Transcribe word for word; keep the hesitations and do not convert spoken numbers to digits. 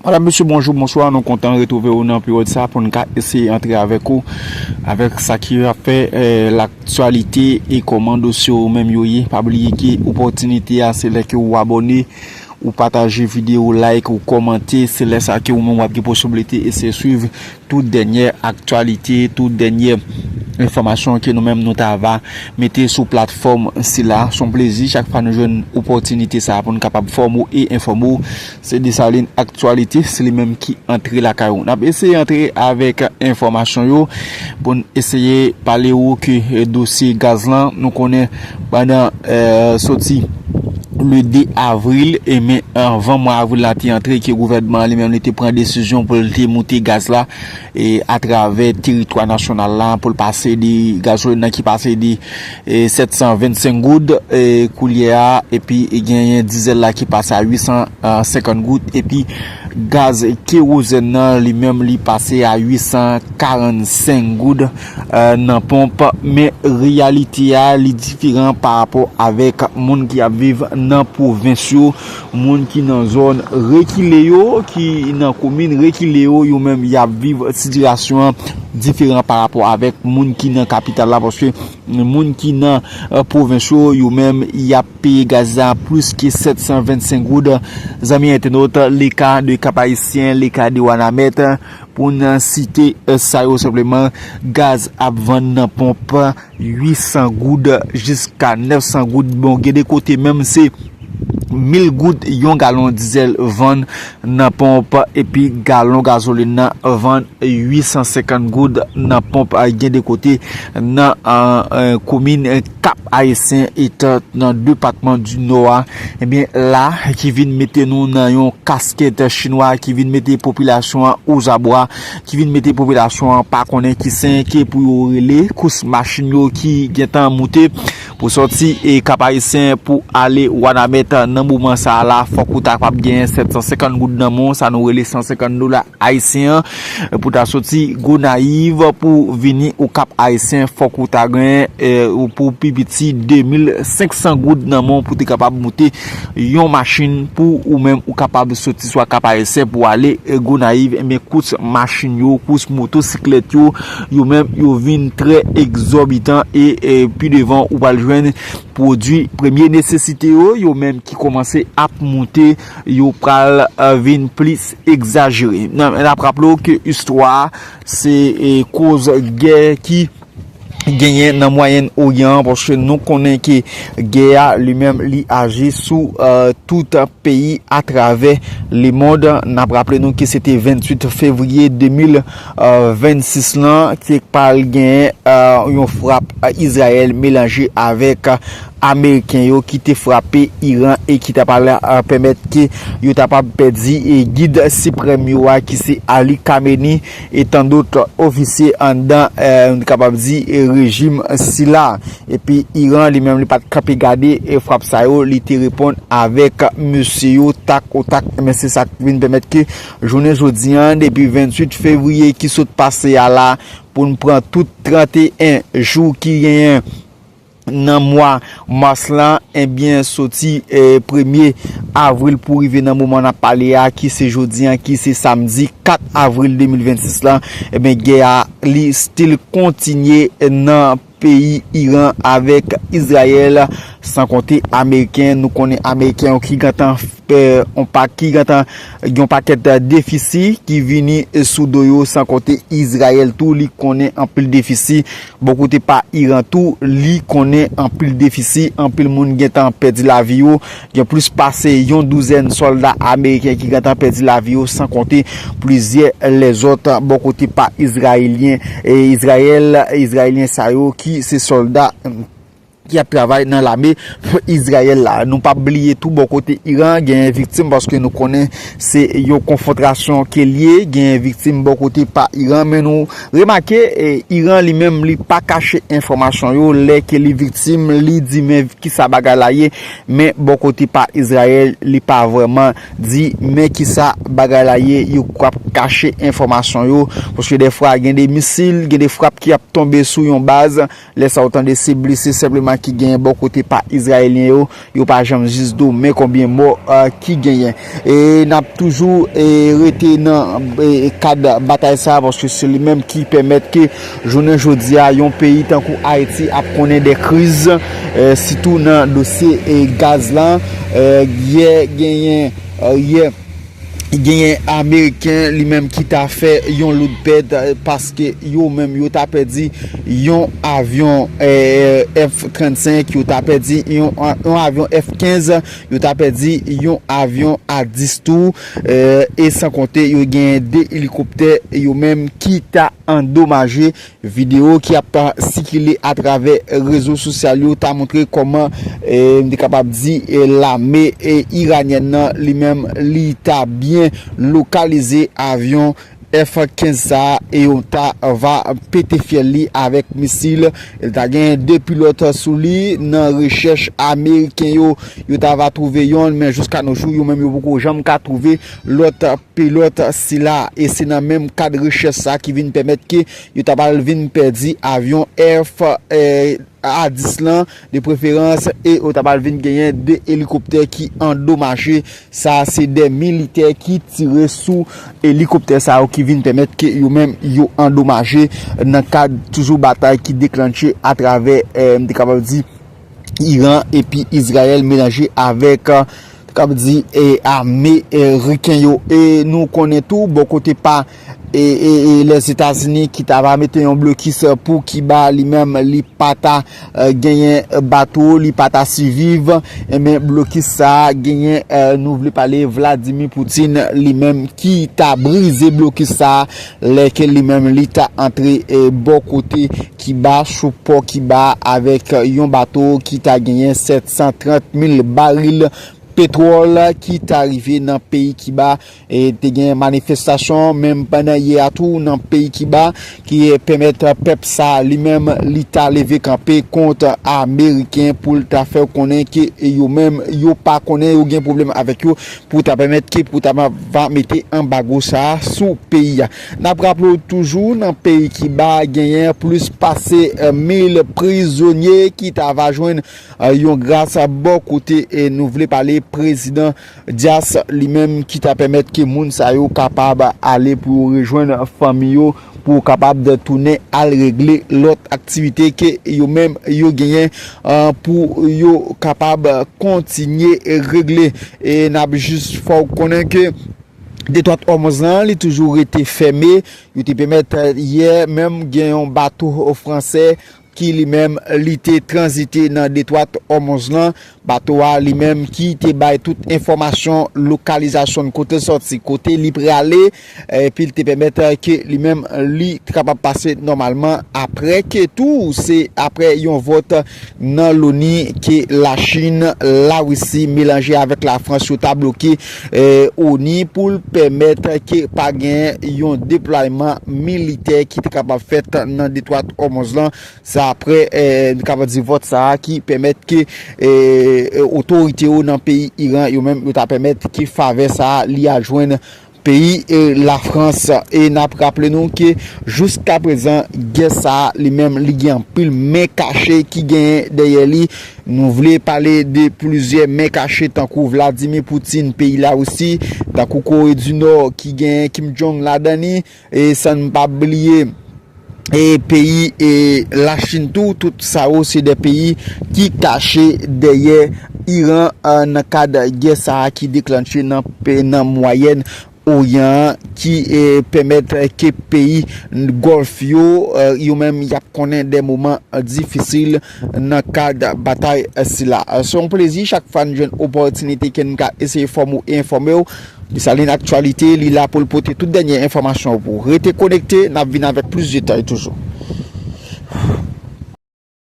Madam, mesye, bonjou, bonswa. Nou kontan retwouve w nan peryòd sa pou n ka eseye antre avèk ou avèk sa ki ap fè, eh, laktyalite e kòman dosye w menm yo ye. Pa bliye ke opòtinite a, se lè ke ou abòne, ou pataje videyo, like, ou kòmante. Se lè sa ke ou menm w ap gen posiblite eseye swiv tout dènyè aktyalite, tout dènyè enfòmasyon ke nou menm nou ta va mete sou platfòm sila. Se yon plezi chak fwa nou jwenn opòtinite sa pou n kapab fòme w e enfòme w. Se Desalin Aktyalite, se li menm ki antre lakay ou. N ap eseye antre avèk enfòmasyon yo pou n eseye pale ou ke, eh, dosye gaz lan. Nou konnen pandan, eh, soti le de avril, e men anvan mwa avril la te antre, ke gouvènman an li menm li te pran desizyon pou l te moute gaz la, e atravè teritwa nasyonal la, pou l pase de gazolin nan ki pase de, e, sèt san vennsenk goud, e koulye a, epi genyen dizèl la ki pase a uit san senkant goud, epi gaz kewozèn nan li menm li pase a uit san karannsenk goud, eh, nan ponp. Men reyalite a, li diferan pa rapò avèk moun ki ap viv nan pwovens yo, moun ki nan zòn rekile yo, ki nan komin rekile yo, yo menm y ap viv sitiyasyon an diferan pa rapò avèk moun ki nan kapital la, paske moun ki nan, eh, pwovens yo, yo menm y ap peye gaz la plis ke sèt san vennsenk goud. Zanmi entènot, le ka de Kap Ayisyen, le ka de Wanament, pou n site, eh, sa yo senpleman, gaz ap vann nan ponp uit san goud jiska nèf san goud. Bon, gen de kote menm se mil goud yon galon dizèl vann nan ponp, epi galon gazolin nan vann uit san senkant goud nan ponp. Gen de kote nan, eh, eh, komin Kap Ayisyen, etan nan depatman di Nò a, ebyen, la, ki vin mete nou nan yon kaskèt chinwa, ki vin mete popilasyon an ozabwa, ki vin mete popilasyon an pa konnen ki sen ke pou yo rele, kous machin yo ki gentan moute pou sòti e Kap Ayisyen pou ale Wanament. Nan moman sa a la, fòk ou ta kapab genyen sèt san senkant goud nan men w, sa nou rele san senkant dola ayisyen an, pou ta soti Gonayiv pou vini Okap Ayisyen, fòk ou ta gen, eh, pou pi piti de mil senk san goud nan men w pou te kapab moute yon machin pou ou menm ou kapab soti swa Kap Ayisyen pou ale, eh, Gonayiv. Ebyen, kous machin yo, kous motosiklèt yo, yo menm yo vin trè egzòbitan e, eh, pi devan ou pral jwenn pwodui premye nesesite yo, yo menm ki kòmanse ap moute, yo pral, eh, vin plis egzajere. Nan, n ap raple w ke istwa a, se, eh, koz gè ki genyen nan Mwayen Oryan an, paske nou konnen ke gè a li menm li aji sou, eh, tout peyi atravè lemonn. N ap raple nou ke se te venntuit fevriye de mil vennsis lan, te pral genyen, eh, yon frap, eh, Izrayèl melanje avèk, eh, Ameriken yo ki te frape Iran e ki ta pral, eh, pèmèt ke yo ta pral pèdi, eh, gid siprèm yo a ki se Ali Khamenei e tan dòt ofisye anndan, eh, nou kapab di, eh, rejim sila. Epi Iran li menm li pa t kanpe gade, eh, frap sa yo, li te reponn avèk mesye yo tak o tak. Men se sa k vin pèmèt ke jounen jodi an, depi venntuit fevriye ki sot pase a la, pou n pran tout tranteyen jou ki genyen nan mwa mas lan, ebyen, soti, eh, premye avril pou rive nan moman n ap pale a, ki se jodi an, ki se samdi kat avril de mil vennsis lan, ebyen, gè a, li still kontinye nan peyi Iran avèk Izrayèl, san konte Ameriken. Nou konnen Ameriken yo ki gentan, eh, on pa, ki gentan gen yon pakèt defisi ki vini sou do yo, san konte Izrayèl tou, li konnen anpil defisi. Bò kote pa Iran tou, li konnen anpil defisi, anpil moun gentan pèdi lavi yo. Gen plis pase yon douzèn sòlda ameriken ki gentan pèdi lavi yo, san konte plizyè lèzòt bò kote pa Izrayelyen, e Izrayèl, Izrayelyen sa yo ki se sòlda, mm, ki ap travay nan lame Izrayèl la. Nou p ap bliye tou bò kote Iran genyen viktim, paske nou konnen se yon konfwontasyon ke l ye, genyen viktim bò kote pa Iran, men nou remake, e, Iran li menm li pa kache enfòmasyon yo, lè ke li viktim, li di men kisa bagay la ye, men bò kote pa Izrayèl, li pa vrèman di men kisa bagay la ye, yo k ap kache enfòmasyon yo, paske dèfwa gen de misil, gen de frap ki ap tonbe sou yon baz, lè sa w tande se blese senpleman ki genyen bò kote pa Izrayelyen yo, yo pa janm jis di w men konbyen mò, eh, ki genyen. E n ap toujou, eh, rete nan, eh, kad batay sa a, paske se li menm ki pèmèt ke jounen jodi a, yon peyi tankou Ayiti ap konnen de kriz, eh, sitou nan dosye, eh, gaz la. Eh, yè genyen, eh, yè genyen Ameriken li menm ki ta fè yon lout pèt, eh, paske yo menm yo ta pèdi yon avyon, eh, F trannsenk, yo ta pèdi yon, yon avyon F kenz, yo ta pèdi yon avyon A dis tou, eh, e san konte yo genyen de elikoptè yo menm ki ta andomaje. Videyo ki ap sikile atravè rezo sosyal yo ta montre kòman, eh, m te kapab di, eh, lame, eh, iranyèn nan li menm li ta byen lokalize avyon F kenz sa a e yo ta va pete fyèl li avèk misil. Li ta gen de pilòt sou li. Nan rechèch ameriken yo, yo ta va twouve yonn, men jiska no jou, yo menm yo poko janm ka twouve lòt pilòt sila, e se nan menm kad rechèch sa ki vin pèmèt ke yo ta pral vin pèdi avyon F, eh, A dis lan, de preferans, e yo ta pral vin genyen de elikoptè ki andomaje. Sa se de militè ki tire sou elikoptè sa yo ki vin pèmèt ke yo menm yo andomaje nan kad toujou batay ki deklanche atravè, eh, m te kapab di, Iran epi Izrayèl melanje avèk, eh, k ap di, eh, ame, eh, riken yo. E nou konnen tou, bò kote pa, eh, eh, eh, Lèzetazini ki ta va mete yon blokis pou Kiba, li menm, li pa ta, eh, genyen bato, li pa ta siviv. Enben, blokis sa a genyen, eh, nou vle pale Vladimir Putin, li menm ki ta brize blokis sa a, lè ke li menm li ta antre, eh, bò kote Kiba, sou pò Kiba, avèk yon bato ki ta genyen sèt san trant mil baril petwòl ki ta rive nan peyi Kiba. E te gen manifestasyon menm pandan yè a tou nan peyi Kiba, ki pèmèt pèp sa li menm li ta leve kanpe kont Ameriken pou l ta fè konnen ke yo menm yo pa konnen yo gen pwoblèm avèk yo, pou ta pèmèt ke pou ta va mete anbago sa a sou peyi a. N ap raple w toujou nan peyi Kiba genyen plis pase, eh, mil prizonye ki ta va jwenn, eh, yon gras bò kote, eh, nou vle pale prezidan Dias li menm ki ta pèmèt ke moun sa yo kapab ale pou yo rejwenn fanmi yo, pou yo kapab tounen al regle lòt aktivite ke yo menm yo genyen, eh, pou yo kapab kontinye regle. E n ap jis fè w konnen ke Detwa Òmoz lan, li toujou rete fèmen. Yo te pèmèt, eh, yè menm gen yon bato fransè ki li menm li te tranzite nan Detwa Òmoz lan. Bato a li menm ki te bay tout enfòmasyon, lokalizasyon, kote l sòti, kote li prale, epi l te pèmèt, eh, ke li menm li te kapab pase nòmalman. Apre ke tou, se apre yon vòt nan loni ke Lachin, Larisi melanje avèk Lafrans yo ta bloke, eh, oni pou l pèmèt ke pa gen yon deplwayman militè ki te kapab fèt nan Detwa Òmoz lan. Se apre, eh, nou kapab di vòt sa a ki pèmèt ke, eh, otorite yo nan peyi Iran yo menm yo ta pèmèt ke favè sa a li al jwenn peyi, eh, Lafrans. E n ap raple nou ke jiska prezan gè sa a li menm li gen anpil men kache ki genyen dèyè li. Nou vle pale de plizyè men kache tankou Vladimir Putin peyi Larisi, tankou Kore di Nò ki gen Kim Jong ladan li, e san n pa bliye e peyi e Lachin tou, tout sa yo se de peyi ki kache dèyè Iran, eh, nan kad gè sa a ki deklanche nan pe-, nan Mwayèn Oryan an, ki, eh, pèmèt ke peyi Gòlf yo, eh, yo menm y ap konnen de moman, eh, difisil nan kad batay, eh, sila. Eh, se yon plezi chak fwa n jwenn opòtinite ke n ka eseye fòme w e enfòme w. Desalin Aktyalite, li la pou l pote tout dènye enfòmasyon pou w. Rete konekte, n ap vin avèk plis detay toujou.